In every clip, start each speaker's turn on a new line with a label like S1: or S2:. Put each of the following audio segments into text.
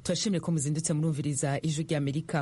S1: Turashimye ko muzindutse murumviriza Ijwi ry'Amerika.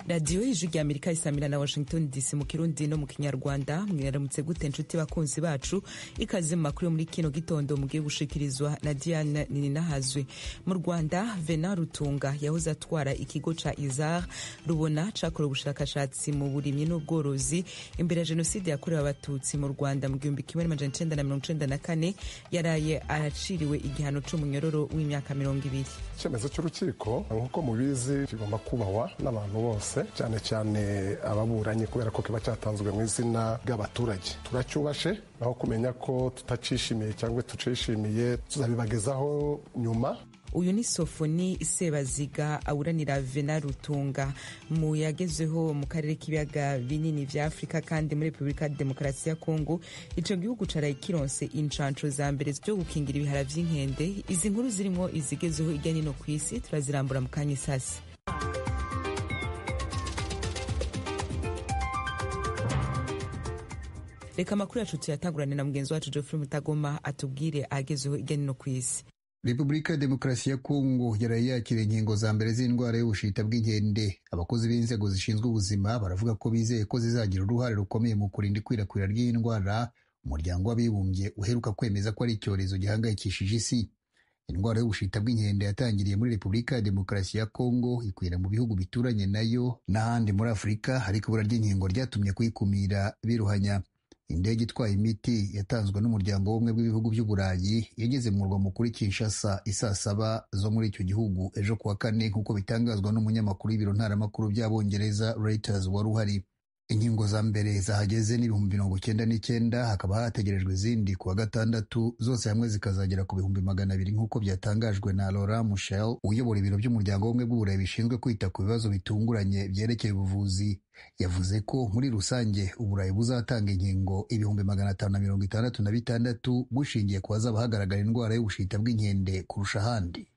S1: Radiyo Ijwi ry'Amerika isamira na Washington DC mu Kirundi no mu Kinyarwanda. Mwaramutse gute nshuti bakunzi bacu? Ikaze mu makuru yo muri kino gitondo mugiye gushikirizwa na Diane Nininahazwe. Mu Rwanda, Venant Rutunga yahoze atwara ikigo ca ISAR Rubona cakorewe ubushakashatsi mu burimyi n'ubworozi imbere ya jenoside yakorewe Abatutsi mu Rwanda mu 1994, yaraye araciriwe igihano c'umunyororo w'imyaka 20.
S2: Icyemezo cy'urukiko, nk'uko mubizi, kigomba kubahwa n'abantu bose, cyane cyane ababuranyi, kubera ko kiba cyatanzwe mu izina ry'abaturage. Turacyubashe, naho kumenya ko tutacishimiye cyangwa tucishimiye tuzabibagezaho nyuma.
S1: Uyu ni Sofoni Sebaziga awuranira Venant Rutunga. Mu yagezeho mu karere k'ibiyaga binini vya Afurika kandi muri Repubulika Demokarasi ya Kongo, ico gihugu caraye kironse incanco za mbere zo gukingira ibihara vy'inkende. Izi nkuru zirimwo izigezeho irya nino kw'isi turazirambura mu kanya isasi. Reka amakuru yacu tuyatangurane na mugenzi wacu Geoffrey Mutagoma atubwire agezeho irya nino kw'isi.
S3: Repubulika ya Demokarasi ya Kongo yaraye yakira inkingo za mbere z'indwara y'ubushita bw'inkende. Abakozi b'inzego zishinzwe ubuzima baravuga ko bizeye ko zizagira uruhare rukomeye mu kurinda ikwirakwira ry'iyi ndwara Umuryango w'Abibumbye uheruka kwemeza ko ari icyorezo gihangayikishije isi. Indwara y'ubushita bw'inkende yatangiriye muri Repubulika ya Demokarasi ya Kongo, ikwira mu bihugu bituranye nayo n'ahandi muri Afurika, ariko ibura ry'inkingo ryatumye kuyikumira biruhanya. Indege itwaye imiti yatanzwe n'Umuryango w'Ubumwe bw'Ibihugu by'Uburayi yageze mu murwa mukuru Kinshasa isaa 7 zo muri icyo gihugu ejo kuwa kane, nk'uko bitangazwa n'umunyamakuru w'ibiro ntaramakuru by'Abongereza Reuters wari uhari. Inkingo za mbere zahageze ni 99,000, hakaba hategerejwe izindi kuwa gatandatu, zose hamwe zikazagera ku 200,000, nk'uko byatangajwe na Laurent Michel uyobora ibiro by'Umuryango w'Ubumwe bw'Uburayi bishinzwe kwita ku bibazo bitunguranye byerekeye ubuvuzi. Yavuze ko muri rusange Uburayi buzatanga inkingo 566,000 bushingiye ku hazaba hagaragara indwara y'ubushita bw'inkende kurusha ahandi.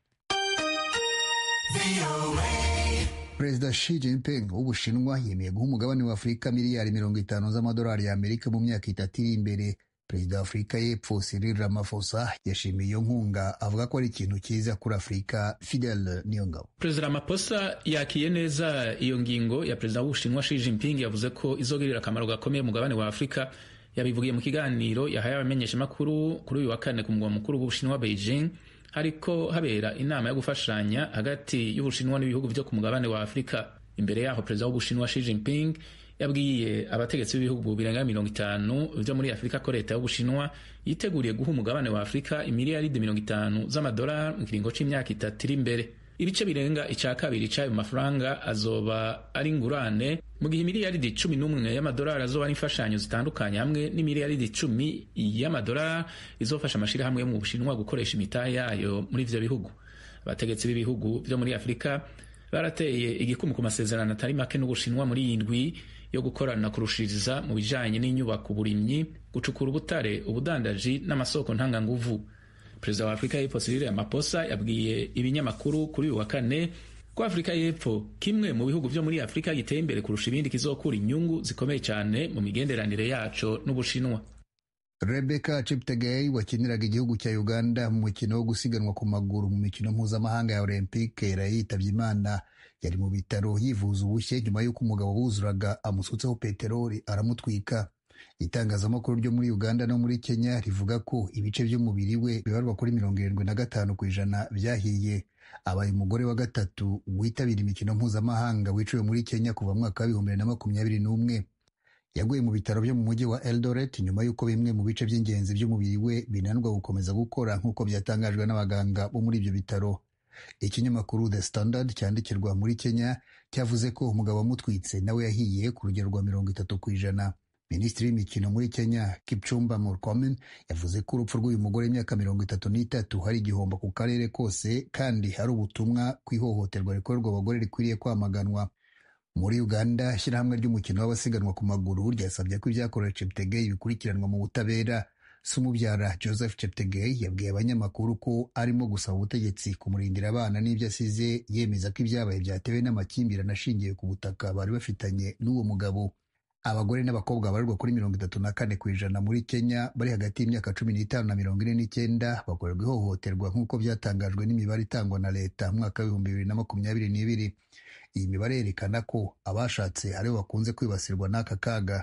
S3: Perezida Xi Jinping w'Ubushinwa yemeye guha umugabane wa Afurika miliyari 50 z'amadolari y'Amerika mu myaka 3 iri imbere. Perezida wa Afurika y'Epfo Cyril Ramaphosa yashimiye iyo nkunga, avuga ko ari ikintu cyiza kuri Afurika. Fidel Niyongabo.
S4: Perezida Ramaphosa yakiye neza iyo ngingo ya perezida w'Ubushinwa Xi Jinping, yavuze ko izogirira akamaro gakomeye umugabane wa Afurika. Yabivugiye mu kiganiro yahaye abamenyeshamakuru kuri uyu wa kane ku mugwa mukuru w'Ubushinwa Beijing, hariko habera inama yo gufashanya hagati y'Ubushinwa n'ibihugu byo ku mugabane wa Afurika. Imbere yaho, perezida w'Ubushinwa Xi Jinping yabwiye abategetsi b'ibihugu birenga 50 byo muri Afurika ko leta y'Ubushinwa yiteguriye guha umugabane wa Afurika imiliyaridi 50 z'amadolari mu kiringo c'imyaka 3 iri imbere. Ibice birenga ica kabiri c'ayo mafaranga azoba ari ingurane, mu gihe imiliyaridi 11 y'amadolari azoba ari imfashanyo zitandukanye, hamwe n'imiliyaridi 10 y'amadolari izofasha amashirahamwe yo mu Bushinwa gukoresha imitahe yayo muri ivyo bihugu. Abategetsi b'ibihugu vyo muri Afurika barateye igikumu ku masezerano atari make n'Ubushinwa muri iyi ndwi yo gukorana kurushiriza mu bijanye n'inyubako, uburimyi, gucukura ubutare, ubudandaji n'amasoko ntanganguvu. Perezida wa Afurika y'Epfo Cyril Ramaphosa yabwiye ibinyamakuru kuri uyu wa kane ko Afurika y'Epfo, kimwe mu bihugu vyo muri Afurika giteye imbere kurusha ibindi, kizokura inyungu zikomeye cyane mu migenderanire yaco n'Ubushinwa.
S3: Rebecca Cheptegei wakiniraga igihugu cya Uganda mu mukino wo gusiganwa ku maguru mu mikino mpuzamahanga ya Olympique yaraye yitabye Imana. Yari mu bitaro yivuza ubushye nyuma y'uko umugabo buzuraga amusutseho peteroli aramutwika. Itangazamakuru ryo muri Uganda no muri Kenya rivuga ko ibice by'umubiri we bibarwa kuri 75% byahiye. Abaye umugore wa gatatu witabira imikino mpuzamahanga wiciwe muri Kenya kuva mu mwaka wa 2021. Yaguye mu bitaro byo mu mujyi wa Eldoret nyuma y'uko bimwe mu bice by'ingenzi by'umubiri we binanirwa gukomeza gukora, nk'uko byatangajwe n'abaganga bo muri ibyo bitaro. Ikinyamakuru The Standard cyandikirwa muri Kenya cyavuze ko umugabo wamutwitse nawe yahiye ku rugero rwa 30%. Minisitiri w'imikino muri Kenya Kipchumba Murkomen yavuze ko urupfu rw'uyu mugore w'imyaka 33 hari igihombo ku karere kose, kandi hari ubutumwa ku ihohoterwa rikorerwa abagore rikwiriye kwamaganwa. Muri Uganda, ishyirahamwe ry'umukino w'abasiganwa ku maguru ryasabye ko ibyakorewe Cheptegei bikurikiranwa mu butabera. Sumubyara Joseph Cheptegei yabwiye abanyamakuru ko arimo gusaba ubutegetsi kumurindira abana n'ibyo asize, yemeza ko ibyabaye byatewe n'amakimbirane ashingiye ku butaka bari bafitanye n'uwo mugabo. Abagore n'abakobwa babarirwa kuri 34% muri Kenya bari hagati y'imyaka 15 na 49 bakorerwa ihohoterwa nk'uko byatangajwe n'imibare itangwa na leta mu mwaka w'2022. Iyi mibare yerekana ko abashatse aribo bakunze kwibasirwa n'aka kaga.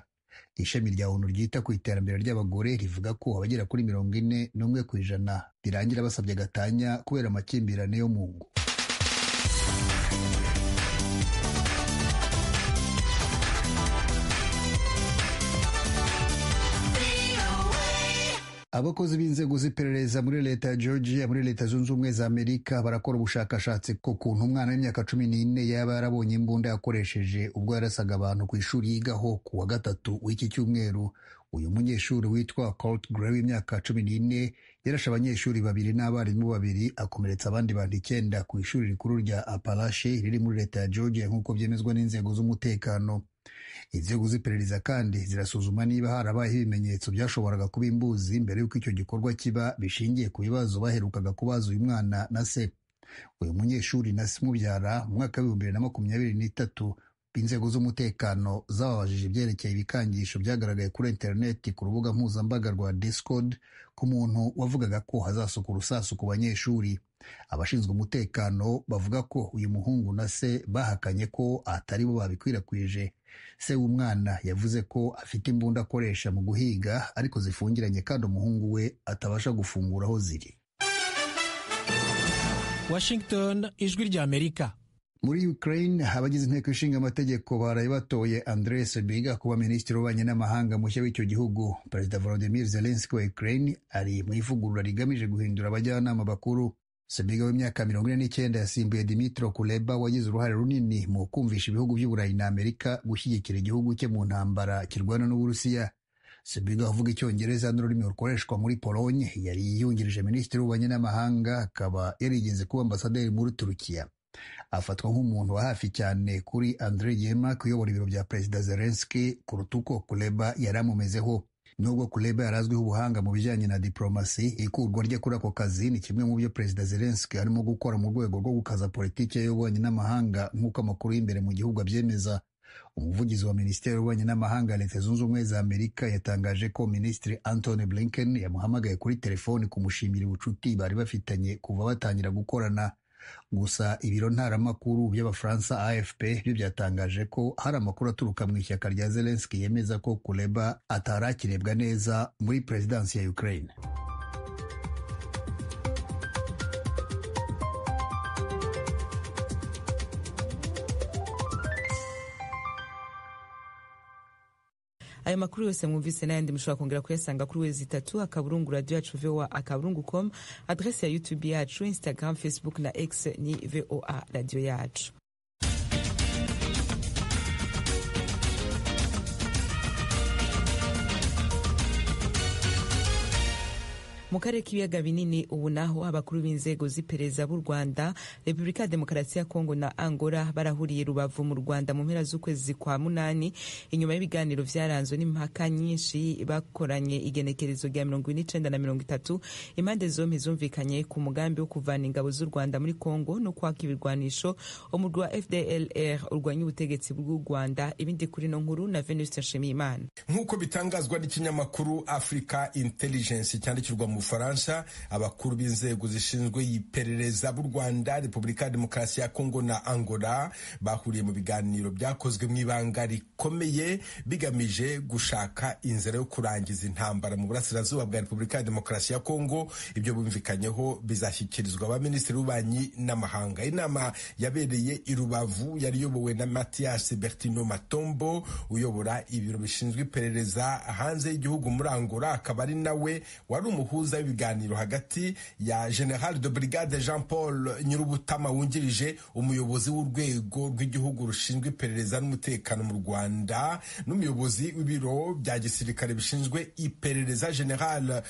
S3: Ishami rya ONU ryita ku iterambere ry'abagore rivuga ko abagera kuri 41% birangira basabye gatanya kubera amakimbirane yo mu ngo. Abakozi b'inzego z'iperereza muri leta ya Georgia muri Leta Zunze Ubumwe za Amerika barakora ubushakashatsi ku kuntu umwana w'imyaka 14 yaba yarabonye imbunda yakoresheje ubwo yarasaga abantu ku ishuri yigaho ku wa gatatu w'iki cyumweru. Uyu munyeshuri witwa Colt Gray w'imyaka 14 yarashe abanyeshuri babiri n'abarimu babiri, akomeretsa abandi bantu 9 ku ishuri rikuru rya Appalachia riri muri leta ya Georgia, nk'uko byemezwa n'inzego z'umutekano. Inzego z'iperereza kandi zirasuzuma niba harabayeho ibimenyetso byashoboraga kuba imbuzi mbere y'uko icyo gikorwa kiba, bishingiye ku bibazo baherukaga kubaza uyu mwana na se. Uyu munyeshuri na se umubyara mu mwaka w'2023 inzego z'umutekano zababajije ibyerekeye ibikangisho byagaragaye kuri interineti ku rubuga mpuzambaga rwa Discord ku muntu wavugaga ko hazasuka urusasu ku banyeshuri. Abashinzwe umutekano bavuga ko uyu muhungu na se bahakanye ko atari bo babikwirakwije. Se w'umwana yavuze ko afite imbunda akoresha mu guhiga ariko zifungiranye kandi umuhungu we atabasha gufungura aho ziri.
S5: Washington, Ijwi ry'Amerika.
S3: Muri Ukraine, abagize inteko ishinga amategeko baraye batoye Andrei Sybiga kuba minisitiri w'ububanyi n'amahanga mushya w'icyo gihugu. Perezida Volodymyr Zelensky wa Ukraine ari mu ivugurura rigamije guhindura abajyanama bakuru. Sybiga w'imyaka 49 yasimbuye Dmytro Kuleba wagize uruhare runini mu kumvisha ibihugu by'Uburayi na Amerika gushyigikira igihugu cye mu ntambara kirwana n'Uburusiya. Sybiga avuga Icyongereza n'ururimi rukoreshwa muri Polonye, yari yungirije minisitiri w'ububanyi n'amahanga, akaba yarigeze kuba ambasaderi muri Turukiya. Afatwa nk'umuntu wa hafi cyane kuri Andrei Yermak uyobora ibiro bya Perezida Zelensky kuruta uko Kuleba yari amumezeho. Nubwo Kuleba yari azwiho ubuhanga mu bijyanye na diplomasi, ikurwa rye kuri ako kazi ni kimwe mu byo Perezida Zelensky arimo gukora mu rwego rwo gukaza politiki y'ububanyi n'amahanga, nk'uko amakuru y'imbere mu gihugu abyemeza. Umuvugizi wa Minisiteri y'Ububanyi n'Amahanga ya Leta Zunze Ubumwe za Amerika yatangaje ko Minisitiri Antony Blinken yamuhamagaye kuri telefoni kumushimira ubucuti bari bafitanye kuva batangira gukorana. Gusa ibiro ntaramakuru by'Abafaransa AFP byo byatangaje ko hari amakuru aturuka mu ishyaka rya Zelensky yemeza ko Kuleba atarakirebwa neza muri perezidansi ya Ukraine.
S1: Ayo makuru yose mwumvise n'ayandi mushobora kongera kuyasanga kuri wezi itatu akaburungu radio yacu voa akaburungu com, adrese ya YouTube yacu, Instagram, Facebook na X ni VOA radio yacu. Mu karere k'ibiyaga binini ubu naho abakuru b'inzego z'iperereza b'u Rwanda, Repubulika ya Demokarasi ya Kongo na Angola barahuriye Rubavu mu Rwanda mu mpera z'ukwezi kwa munani, inyuma y'ibiganiro vyaranzwe n'impaka nyinshi bakoranye igenekerezo rya 49 na 30. Impande zompi zumvikanye ku mugambi wo kuvana ingabo z'u Rwanda muri Kongo no kwaka ibirwanisho umurwi wa FDLR urwanya ubutegetsi bw'u Rwanda. Ibindi kuri no nkuru na Venuste Nshimiyimana.
S6: Nk'uko bitangazwa n'ikinyamakuru Africa Intelligence cyandikirwa mu Bufaransa, abakuru b'inzego zishinzwe iperereza b'u Rwanda, Repubulika ya Demokarasi ya Kongo na Angola bahuriye mu biganiro byakozwe mu ibanga rikomeye bigamije gushaka inzira yo kurangiza intambara mu burasirazuba bwa Repubulika ya Demokarasi ya Kongo. Ibyo bumvikanyeho bizashyikirizwa abaminisitiri b'ububanyi n'amahanga. Inama yabereye i Rubavu yari iyobowe na Mathias Bertino Matombo uyobora ibiro bishinzwe iperereza hanze y'igihugu muri Angola, akaba ari nawe wari umuhuza w'ibiganiro hagati ya General de Brigade Jean Paul Nyirubutama wungirije umuyobozi w'urwego rw'igihugu rushinzwe iperereza n'umutekano mu Rwanda n'umuyobozi w'ibiro bya gisirikare bishinzwe iperereza General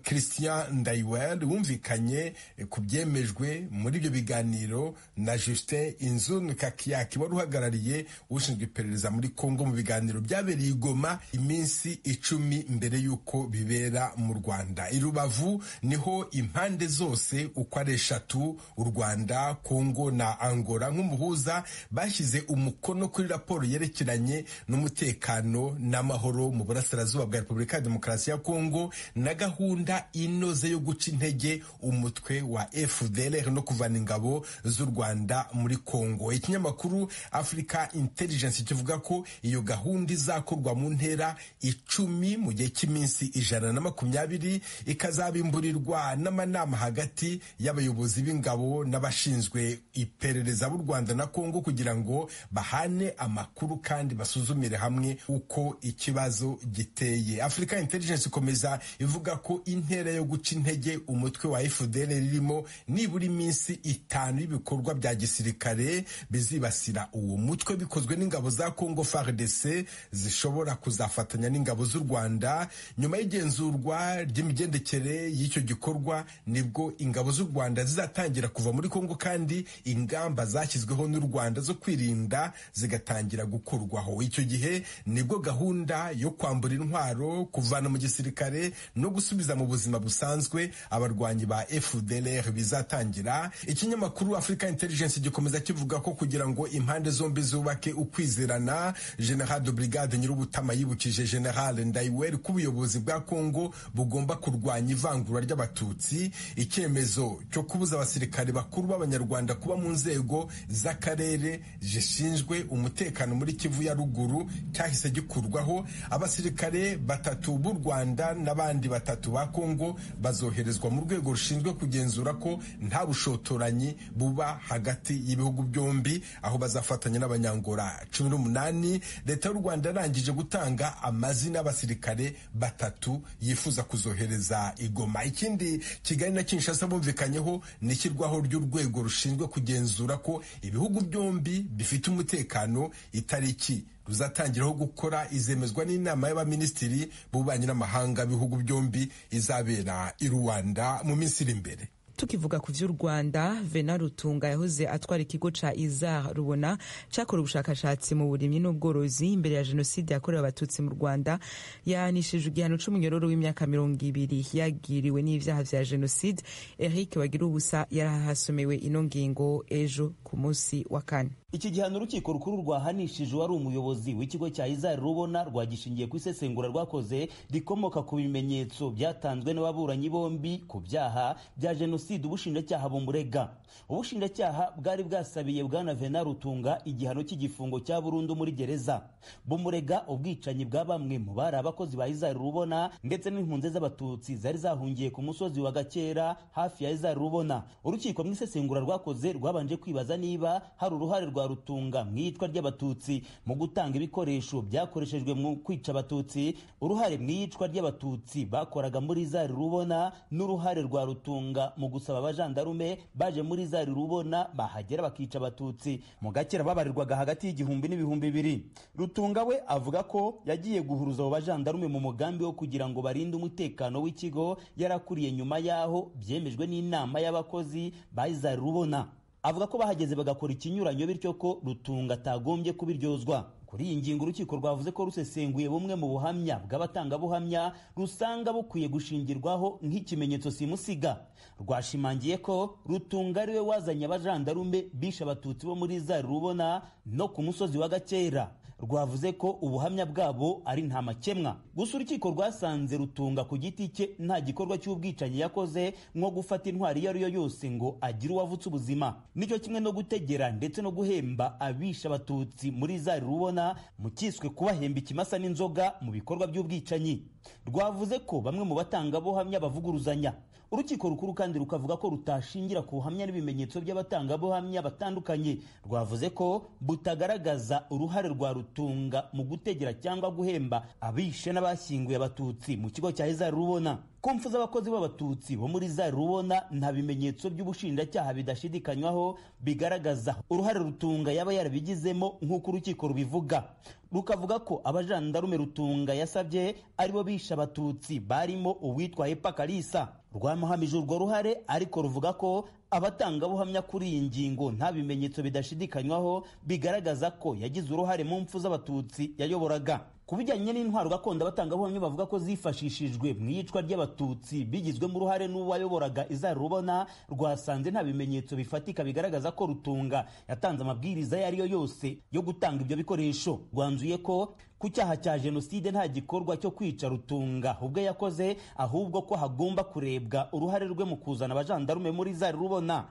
S6: Christian Ndayiwel, wumvikanye ku byemejwe muri ibyo biganiro na Justin Inzun Kakiyaki wari uhagarariye ushinzwe iperereza muri Kongo mu biganiro byabereye i Goma iminsi 10 mbere y'uko bibera mu Rwanda. Bukavu niho impande zose uko ari eshatu, u Rwanda, Kongo na Angola nk'umuhuza, bashyize umukono kuri raporo yerekeranye n'umutekano n'amahoro mu burasirazuba bwa Repubulika ya Demokarasi ya Kongo na gahunda inoze yo guca intege umutwe wa FDLR no kuvana ingabo z'u Rwanda muri Kongo. Ikinyamakuru Africa Intelligence kivuga ko iyo gahunda izakorwa mu ntera 10 mu gihe cy'iminsi 120, ikazabimburirwa n'amanama hagati y'abayobozi b'ingabo n'abashinzwe iperereza b'u Rwanda na Kongo kugira ngo bahane amakuru kandi basuzumire hamwe uko ikibazo giteye. Africa Intelligence ikomeza ivuga ko intera yo guca intege umutwe wa FDLR irimo nibura iminsi 5 y'ibikorwa bya gisirikare bizibasira uwo mutwe bikozwe n'ingabo za Kongo FARDC zishobora kuzafatanya n'ingabo z'u Rwanda. Nyuma y'igenzurwa ry'imigendekere y'icyo gikorwa nibwo ingabo z'u Rwanda zizatangira kuva muri Kongo, kandi ingamba zashyizweho n'u Rwanda zo kwirinda zigatangira gukorwaho. Icyo gihe nibwo gahunda yo kwambura intwaro, kuvana mu gisirikare no gusubiza mu buzima busanzwe abarwanyi ba FDLR bizatangira. Ikinyamakuru Africa Intelligence gikomeza kivuga ko kugira ngo impande zombi zubake ukwizerana, General de Brigade Nyirubutama yibukije General Ndayiweri ko ubuyobozi bwa Kongo bugomba kurwanya ivangura ry'Abatutsi. Icyemezo cyo kubuza abasirikare bakuru b'Abanyarwanda kuba mu nzego z'akarere zishinzwe umutekano muri Kivu ya ruguru cyahise gikurwaho. Abasirikare 3 b'u Rwanda n'abandi 3 ba Kongo bazoherezwa mu rwego rushinzwe kugenzura ko nta bushotoranyi buba hagati y'ibihugu byombi, aho bazafatanya n'Abanyangora 18. Leta y'u Rwanda yarangije gutanga amazina y'abasirikare 3 yifuza kuzohereza i Goma. Ikindi Kigali na Kinshasa bumvikanyeho ni ishyirwaho ry'urwego rushinzwe kugenzura ko ibihugu byombi bifite umutekano. Itariki ruzatangiraho gukora izemezwa n'inama y'abaminisitiri b'ububanyi n'amahanga b'ibihugu byombi izabera i Rwanda mu minsi iri imbere.
S1: Tukivuga ku vy'u Rwanda, Venant Rutunga yahoze atwara ikigo ca Izar Rubona cakora ubushakashatsi mu burimyi n'ubworozi imbere ya jenoside yakorewe Abatutsi mu Rwanda, yahanishijwe igihano c'umunyororo w'imyaka 20 yagiriwe n'ivyaha vya jenoside. Eric Bagirubusa yarahasomewe ino ngingo ejo ku munsi wa kane.
S7: Iki gihano urukiko rukuru rwahanishije uwari umuyobozi w'ikigo cya Izar Rubona rwagishingiye ku isesengura rwakoze rikomoka ku bimenyetso byatanzwe n'ababuranyi bombi ku byaha bya jenoside ubushinjacyaha bumurega. Ubushinjacyaha bwari bwasabiye bwana Venant Rutunga igihano cy'igifungo cya burundu muri gereza, bumurega ubwicanyi bwa bamwe mu bari abakozi ba Izar Rubona ndetse n'impunzi z'Abatutsi zari zahungiye ku musozi wa Gakera hafi ya Izar Rubona. Urukiko mu isesengura rwakoze rwabanje kwibaza niba hari uruhare rwa Rutunga mu iyicwa ry'Abatutsi mu gutanga ibikoresho byakoreshejwe mu kwica Abatutsi, uruhare mu iyicwa ry'Abatutsi bakoraga muri Izar Rubona n'uruhare rwa Rutunga mu gusaba abajandarume baje muri Izar Rubona bahagera bakica Abatutsi mu Gakera babarirwaga hagati y'1000 n'2000. Rutunga we avuga ko yagiye guhuruza abo bajandarume mu mugambi wo kugira ngo barinde umutekano w'ikigo yarakuriye nyuma yaho byemejwe n'inama y'abakozi ba Izar Rubona. Avuga ko bahageze bagakora ikinyuranyo bityo ko Rutunga atagombye kubiryozwa. Kuri iyi ngingo urukiko rwavuze ko rusesenguye bumwe mu buhamya bw'abatangabuhamya rusanga bukwiye gushingirwaho nk'ikimenyetso simusiga. Rwashimangiye ko Rutunga ariwe wazanye abajandarume bishe Abatutsi bo muri Izar Rubona no ku musozi wa Gakera. Rwavuze ko ubuhamya bwabo ari nta makemwa. Gusa urukiko rwasanze Rutunga ku giti cye nta gikorwa cy'ubwicanyi yakoze nko gufata intwari iyo ari yo yose ngo agire uwavutse ubuzima, nicyo kimwe no gutegera ndetse no guhemba abisha Abatutsi muri Izar Rubona mu kiswe kubahemba ikimasa n'inzoga mu bikorwa by'ubwicanyi. Rwavuze ko bamwe mu batangabuhamya bavuguruzanya. Urukiko rukuru kandi rukavuga ko rutashingira ku buhamya n'ibimenyetso by'abatangabuhamya batandukanye. Rwavuze ko butagaragaza uruhare rwa Rutunga mu gutegera cyangwa guhemba abishe n'abashyinguye Abatutsi mu kigo cya Izar Rubona. Ku mpfu z'abakozi b'Abatutsi bo muri Izar Rubona nta bimenyetso by'ubushinjacyaha bidashidikanywaho bigaragaza uruhare Rutunga yaba yarabigizemo nk'uko urukiko rubivuga. Rukavuga ko abajandarume Rutunga yasabye aribo bishe Abatutsi barimo uwitwa Epa Kalisa. Rwamuhamije urwo ruhare ariko ruvuga ko abatangabuhamya kuri iyi ngingo nta bimenyetso bidashidikanywaho bigaragaza ko yagize uruhare mu mpfu z'Abatutsi yayoboraga. Ku bijyanye n'intwaro gakondo, abatangabuhamya bavuga ko zifashishijwe mu iyicwa ry'Abatutsi bigizwemo uruhare n'uwayoboraga Izari Rubona, rwasanze nta bimenyetso bifatika bigaragaza ko Rutunga yatanze amabwiriza ayo ari yo yose yo gutanga ibyo bikoresho. Rwanzuye ko ku cyaha cya jenoside nta gikorwa cyo kwica Rutunga ubwe yakoze, ahubwo ko hagomba kurebwa uruhare rwe mu kuzana abajandarume muri Izari Rubona.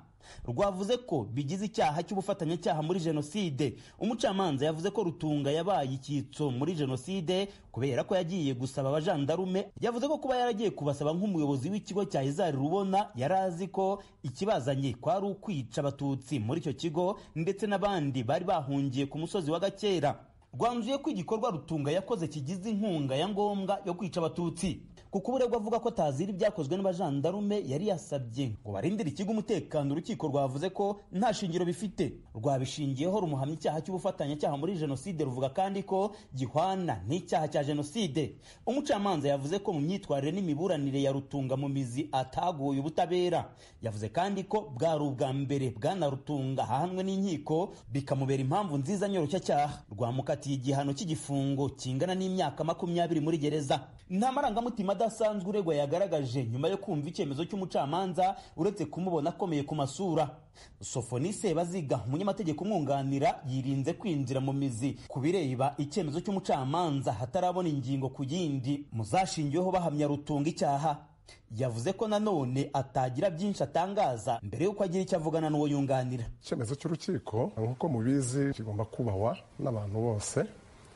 S7: Rwavuze ko bigize icyaha cy'ubufatanyacyaha muri jenoside. Umucamanza yavuze ko Rutunga yabaye icyitso muri jenoside kubera ko yagiye gusaba abajandarume. Yavuze ko kuba yaragiye kubasaba nk'umuyobozi w'ikigo cya Izari Rubona, yari azi ko ikibazanye kwari ukwica Abatutsi muri icyo kigo ndetse n'abandi bari bahungiye ku musozi wa Gakera. Rwanzuye ko igikorwa Rutunga yakoze kigize inkunga ya ngombwa yo kwica Abatutsi. Kuko uburegwa avuga ko atazira ibyakozwe n'abajandarume yari yasabye ngo barindire ikigo umutekano, urukiko rwavuze ko nta shingiro bifite. Rwabishingiyeho rumuhamya icyaha cy'ubufatanyacyaha muri jenoside, ruvuga kandi ko gihwana n'icyaha cya jenoside. Umucamanza yavuze ko mu myitwarire n'imiburanire ya Rutunga mu mizi ataguye ubutabera. Yavuze kandi ko bwari ubwa mbere bwana Rutunga ahanwe n'inkiko, bikamubera impamvu nziza nyoroshyacyaha. Rwamukatiye igihano cy'igifungo kingana n'imyaka 20 muri gereza. Nta marangamutima adasanzwe uregwa yagaragaje nyuma yo kumva icyemezo cy'umucamanza, uretse kumubona akomeye ku masura. Sofoni Sebaziga, umunyamategeko umwunganira, yirinze kwinjira mu mizi ku bireba icyemezo cy'umucamanza hatarabona ingingo ku yindi muzashingiweho bahamya Rutunga icyaha. Yavuze ko nanone atagira byinshi atangaza mbere y'uko agira icyo avugana n'uwo yunganira.
S2: Icyemezo cy'urukiko, nk'uko mubizi, kigomba kubahwa n'abantu bose,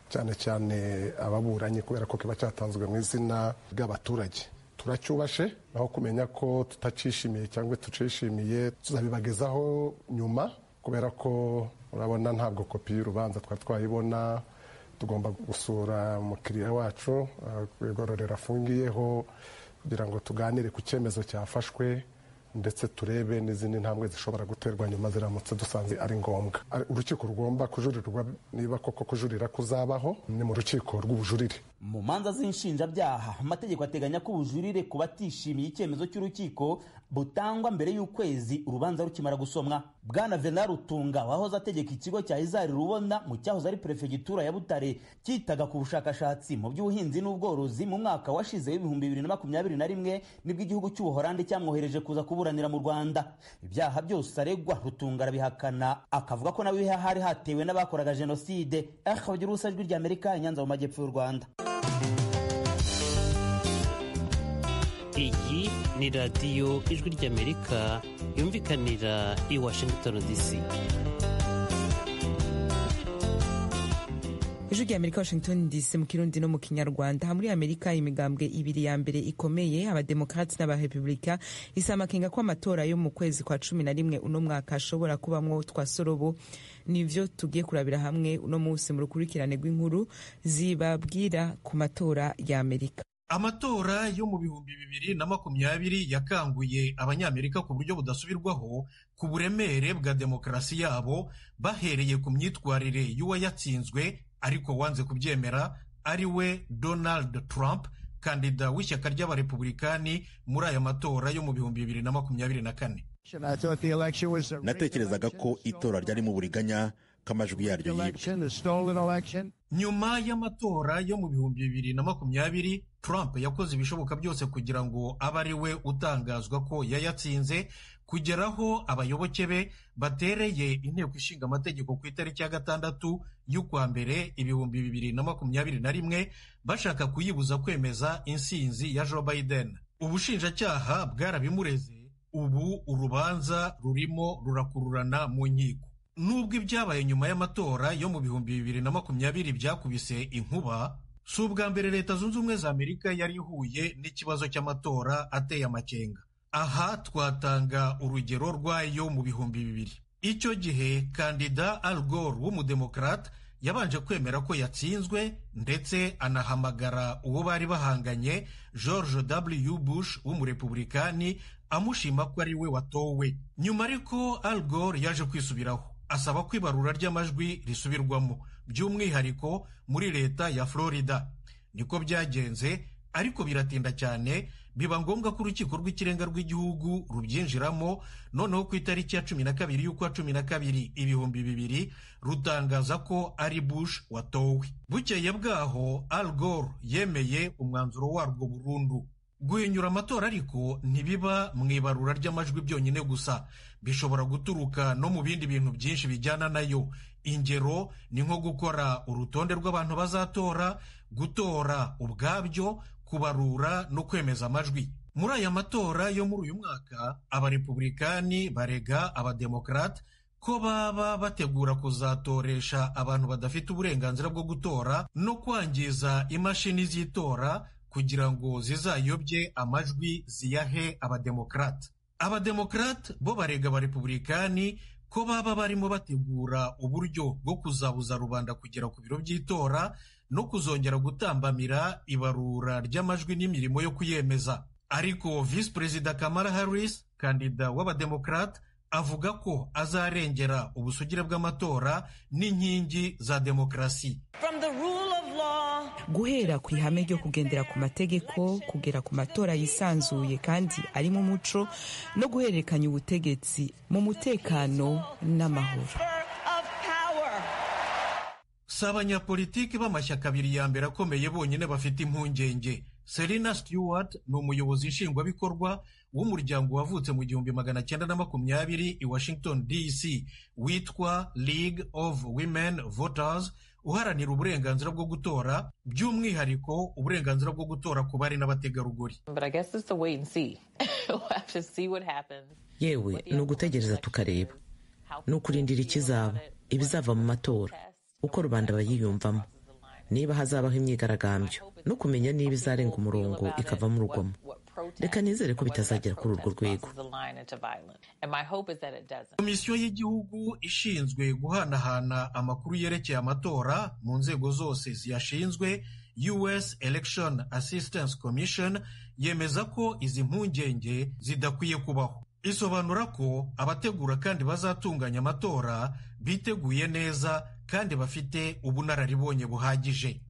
S2: cyane cyane ababuranyi, kubera ko kiba cyatanzwe mu izina ry'abaturage. Turacyubashe, naho kumenya ko tutacishimiye cyangwa tucishimiye tuzabibagezaho nyuma, kubera ko urabona ntabwo kopi y'urubanza twari twayibona. Tugomba gusura umukiriya wacu ku igororero afungiyeho kugira ngo tuganire ku cyemezo cyafashwe, ndetse turebe n'izindi ntambwe zishobora guterwa nyuma ziramutse dusanze ari ngombwa. Urukiko rugomba kujurirwa, niba koko kujurira kuzabaho, ni mu rukiko rw'ubujurire.
S7: Mu manza z'inshinjabyaha, amategeko ateganya ko ubujurire ku batishimiye icyemezo cy'urukiko butangwa mbere y'ukwezi urubanza rukimara gusomwa. Bwana Venant Rutunga wahoze ategeka ikigo cya Izari Rubona mu cyahoze ari perefegitura ya Butare, cyitaga ku bushakashatsi mu by'ubuhinzi n'ubworozi, mu mwaka washize w'2021 nibwo igihugu cy'Ubuholandi cyamwohereje kuza kuburanira mu Rwanda. Ibyaha byose aregwa Rutunga arabihakana, akavuga ko nawe hari hatewe n'abakoraga jenoside. Akabagira ubusa, Ijwi ry'Amerika, i Nyanza mu majyepfo y'u Rwanda.
S8: Iyi ni radiyo Ijwi ry'Amerika yumvikanira i Washington DC.
S1: Ijwi rya Amerika, Washington DC, mu Kirundi no mu Kinyarwanda. Muri Amerika, imigambwe ibiri ya mbere ikomeye, Abademokrati n'Abarepublika, isaba amakenga ko amatora yo mu kwezi kwa 11 uno mwaka ashobora kubamwo twasorobo. Nivyo tugiye kurabira hamwe uno munsi mu rukurikirane rw'inkuru zibabwira ku matora ya Amerika.
S5: Amatora yo mu 2020 yakanguye Abanyamerika ku buryo budasubirwaho ku buremere bwa demokarasi yabo, bahereye ku myitwarire y'uwayatsinzwe ariko wanze kubyemera, ari we Donald Trump, kandida w'ishyaka ry'Abarepublikani muri aya matora yo mu 2024.
S9: Natekerezaga ko itora ryarimo uburiganya, ko amajwi yaryo yibwe.
S5: Nyuma y'amatora yo mu 2020, Trump yakoze ibishoboka byose kugira ngo abe ari we utangazwa ko yayatsinze, kugeraho abayoboke be batereye inteko ishinga amategeko ku itariki ya 6 y'ukwa mbere 2021, bashaka kuyibuza kwemeza insinzi ya Joe Biden. Ubushinjacyaha bwarabimureze, ubu urubanza rurimo rurakururana mu nkiko. Nubwo ibyabaye nyuma y'amatora yo mu 2020 byakubise inkuba, si ubwa mbere Leta Zunze Ubumwe za Amerika yari ihuye n'ikibazo cy'amatora ateye amakenga. Aha twatanga urugero rwayo mu 2000. Icyo gihe kandida Al Gore w'umudemokrate yabanje kwemera ko yatsinzwe, ndetse anahamagara uwo bari bahanganye George W. Bush w'umurepublikani, amushima ko ari we watowe. Nyuma ariko Al Gore yaje kwisubiraho, asaba ko ibarura ry'amajwi risubirwamo, by'umwihariko muri leta ya Florida. Niko byagenze, ariko biratinda cyane, Biba ngombwa ko urukiko rw'ikirenga rw'igihugu rubyinjiramo, noneho ku itariki ya 12 y'ukwa 12 2000 rutangaza ko ari Bush watowe. Bukeye bwaho Al Gore yemeye umwanzuro warwo burundu. Guhinyura amatora ariko ntibiba mu ibarura ry'amajwi byonyine gusa, bishobora guturuka no mu bindi bintu byinshi bijyana nayo. Ingero ni nko gukora urutonde rw'abantu bazatora, gutora ubwabyo, kubarura no kwemeza amajwi. Muri aya matora yo muri uyu mwaka, abarepublikani barega abademokrate ko baba bategura kuzatoresha abantu badafite uburenganzira bwo gutora no kwangiza imashini z'itora kugira ngo zizayobye amajwi ziyahe abademokrate. Abademokrate bo barega abarepublikani ko baba barimo bategura uburyo bwo kuzabuza rubanda kugera ku biro by'itora no kuzongera gutambamira ibarura ry'amajwi n'imirimo yo kuyemeza. Ariko Visi Perezida Kamala Harris, kandida w'abademokrate, avuga ko azarengera ubusugire bw'amatora n'inkingi za demokarasi.
S1: Guhera ku ihame ryo kugendera ku mategeko, kugera ku matora yisanzuye kandi arimo umuco, no guhererekanya ubutegetsi mu mutekano n'amahoro.
S5: Si abanyapolitiki b'amashyaka abiri ya mbere akomeye bonyine bafite impungenge. Selina Stewart ni umuyobozi nshingwabikorwa w'umuryango wavutse mu 1920 i Washington DC witwa League of Women Voters, uharanira uburenganzira bwo gutora, by'umwihariko uburenganzira bwo gutora ku bari n'abategarugori.
S10: Yewe, ni ugutegereza tukareba, ni ukurindira ikizaba, ibizava mu matora, uko rubanda bayiyumvamo, niba hazabaho imyigaragambyo, no kumenya niba izarenga umurongo ikavamo urugomo. Reka nizere ko bitazagera kuri urwo rwego.
S5: Komisiyo y'igihugu ishinzwe guhanahana amakuru yerekeye amatora mu nzego zose ziyashinzwe, US Election Assistance Commission, yemeza ko izi mpungenge zidakwiye kubaho. Isobanura ko abategura kandi bazatunganya amatora biteguye neza kandi bafite ubunararibonye buhagije.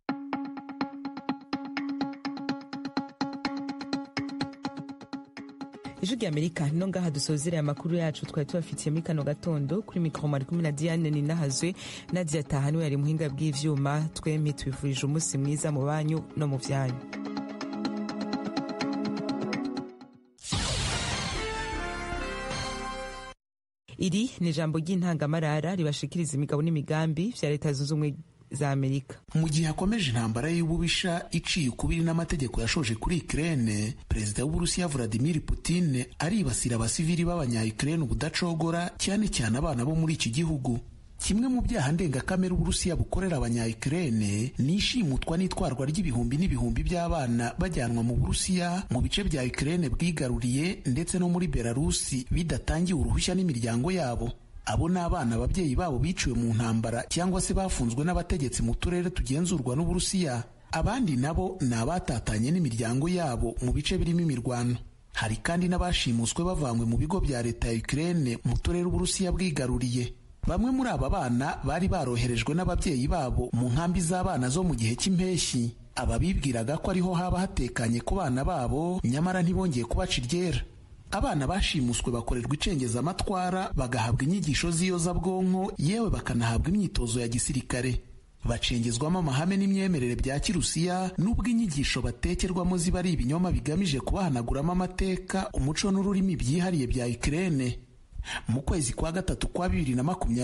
S1: Ijwi ry'Amerika, no ngaha dusozereye amakuru yacu twari tubafitiye muri kano gatondo. Kuri mikoro mwari kumwe na Diane Ninahazwe, Nadia Tahani yari muhinga bw'ivyuma. Twembi tubifurije umunsi mwiza mu banyu no mu vyanyu. Iri ni ijambo ry'intangamarara ribashikiriza imigabo n'imigambi vya Leta Zunze Ubumwe za Amerika.
S11: Mu gihe hakomeje intambara y'ububisha iciye ukubiri n'amategeko yashoje kuri Ukraine, Perezida w'Uburusiya Vladimir Putin aribasira abasivili b'abanya-Ukraine ubudacogora, cyane cyane abana bo muri iki gihugu. Kimwe mu byaha ndengakamere Uburusiya bukorera abanya-Ukraine ni ishimutwa n'itwarwa ry'ibihumbi n'ibihumbi by'abana bajyanwa mu Burusiya, mu bice bya Ukraine bwigaruriye ndetse no muri Belarusi, bidatangiwe uruhushya n'imiryango yabo. Abo ni abana ababyeyi babo biciwe mu ntambara cyangwa se bafunzwe n'abategetsi mu turere tugenzurwa n'Uburusiya. Abandi nabo ni abatatanye n'imiryango yabo mu bice birimo imirwano. Hari kandi n'abashimuswe bavanywe mu bigo bya leta ya Ukraine mu turere Uburusiya bwigaruriye. Bamwe muri aba bana bari baroherejwe n'ababyeyi babo mu nkambi z'abana zo mu gihe cy'impeshyi. Ababibwiraga ko ariho haba hatekanye ku bana babo, nyamara ntibongeye kubaca iryera. Abana bashimuswe bakorerwa icengezamatwara, bagahabwa inyigisho z'iyozabwonko, yewe bakanahabwa imyitozo ya gisirikare. Bacengezwamo amahame n'imyemerere bya kirusiya, n'ubwo inyigisho batekerwamo ziba ari ibinyoma bigamije kubahanaguramo amateka, umuco n'ururimi byihariye bya Ukraine. Mu kwezi kwa gatatu kwa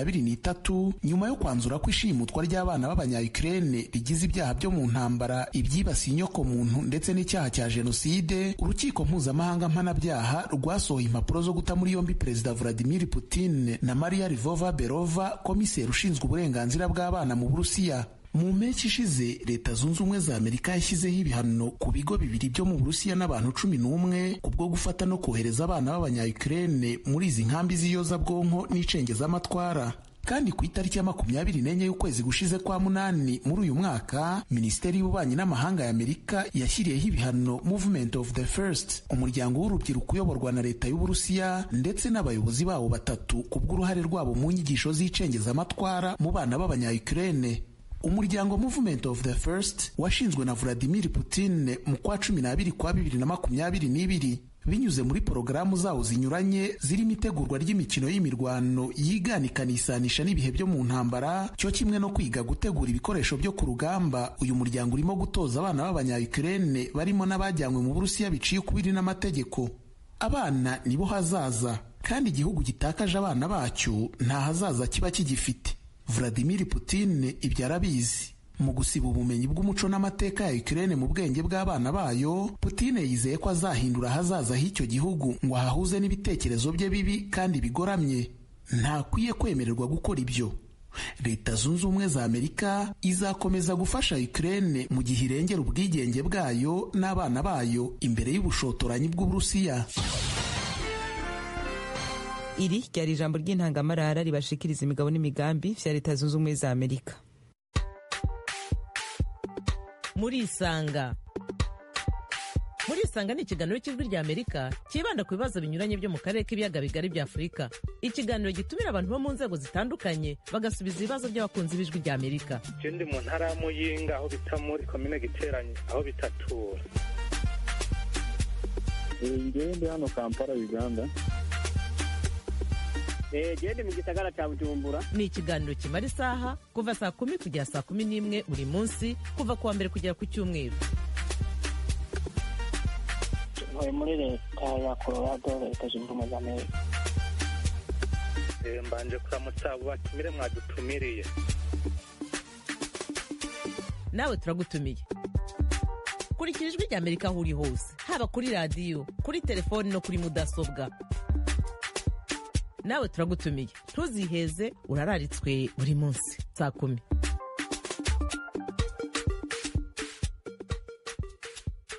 S11: 2023, nyuma yo kwanzura ko ishimutwa ry'abana b'abanya-Ukraine rigize ibyaha byo mu ntambara, ibyibasiye inyokomuntu ndetse n'icyaha cya jenoside, urukiko mpuzamahanga mpanabyaha rwasohoye impapuro zo guta muri yombi Perezida Vladimir Putin na Maria Lvova Belova, komiseri ushinzwe uburenganzira bw'abana mu Burusiya. Mu mpeshyi ishize, Leta Zunze Ubumwe za Amerika yashyizeho ibihano ku bigo bibiri byo mu Burusiya n'abantu 11 kubwo gufata no kohereza abana b'abanya-Ukraine muri izi nkambi z'iyozabwonko n'icengezamatwara. Kandi ku itariki ya 24 y'ukwezi gushize kwa 8 muri uyu mwaka, Minisiteri y'Ububanyi n'Amahanga ya Amerika yashyiriyeho ibihano Movement of the First, umuryango w'urubyiruko uyoborwa na leta y'Uburusiya, ndetse n'abayobozi bawo batatu kubw'uruhare rwabo mu nyigisho z'icengezamatwara mu bana b'abanya-Ukraine. Umuryango Movement of the First washinzwe na Vladimir Putin mu kwa 12 kwa 2022 binyuze muri porogaramu zawo zinyuranye zirimo itegurwa ry'imikino y'imirwano yigana ikanisanisha n'ibihe byo mu ntambara, cyo kimwe no kwiga gutegura ibikoresho byo ku rugamba. Uyu muryango urimo gutoza abana b'abanya-Ukraine barimo n'abajyanywe mu Burusiya biciye ukubiri n'amategeko. Abana nibo hazaza, kandi igihugu gitakaje abana bacyo nta hazaza kiba kigifite. Vladimir Putin ibyo arabizi. Mu gusiba ubumenyi bw'umuco n'amateka ya Ukraine mu bwenge bw'abana bayo, Putin yizeye ko azahindura ahazaza h'icyo gihugu ngo ahahuze n'ibitekerezo bye bibi kandi bigoramye. Ntakwiye kwemererwa gukora ibyo. Leta Zunze Ubumwe za Amerika izakomeza gufasha Ukraine mu gihe irengera ubwigenge bwayo n'abana bayo imbere y'ubushotoranyi bw'Uburusiya.
S1: Iri ryari ijambo ry'intangamarara ribashikiriza imigabo n'imigambi vya Leta Zunze Ubumwe za Amerika.
S12: Murisanga. Murisanga ni ikiganiro cy'Ijwi rya Amerika cyibanda ku bibazo binyuranye byo mu karere k'ibiyaga bigari bya Afurika. Ikiganiro gitumira abantu bo mu nzego zitandukanye bagasubiza ibibazo by'abakunzi b'Ijwi rya Amerika.
S13: Je ndi mu ntara ya Muyinga, aho bita muri komine Giteranyi, aho bitatura.
S14: Njyewe ndi hano Kampala, Uganda.
S15: Gende mu gisagara cya Bujumbura.
S12: Ni ikiganiro kimara isaha kuva saa 10 kugera saa 11 buri munsi, kuva kuwa mbere kugera ku cyumweru.
S16: Ntuye muri Leta ya Colorado, Leta Zunze Ubumwe za Amerika.
S13: Mbanje kuramutsa abo batumire mwadutumiriye.
S12: Nawe turagutumiye. Kurikira Ijwi rya Amerika aho uri hose, haba kuri radiyo, kuri telefoni no kuri mudasobwa. Nawe turagutumiye, ntuziheze, urararitswe buri munsi saa 10.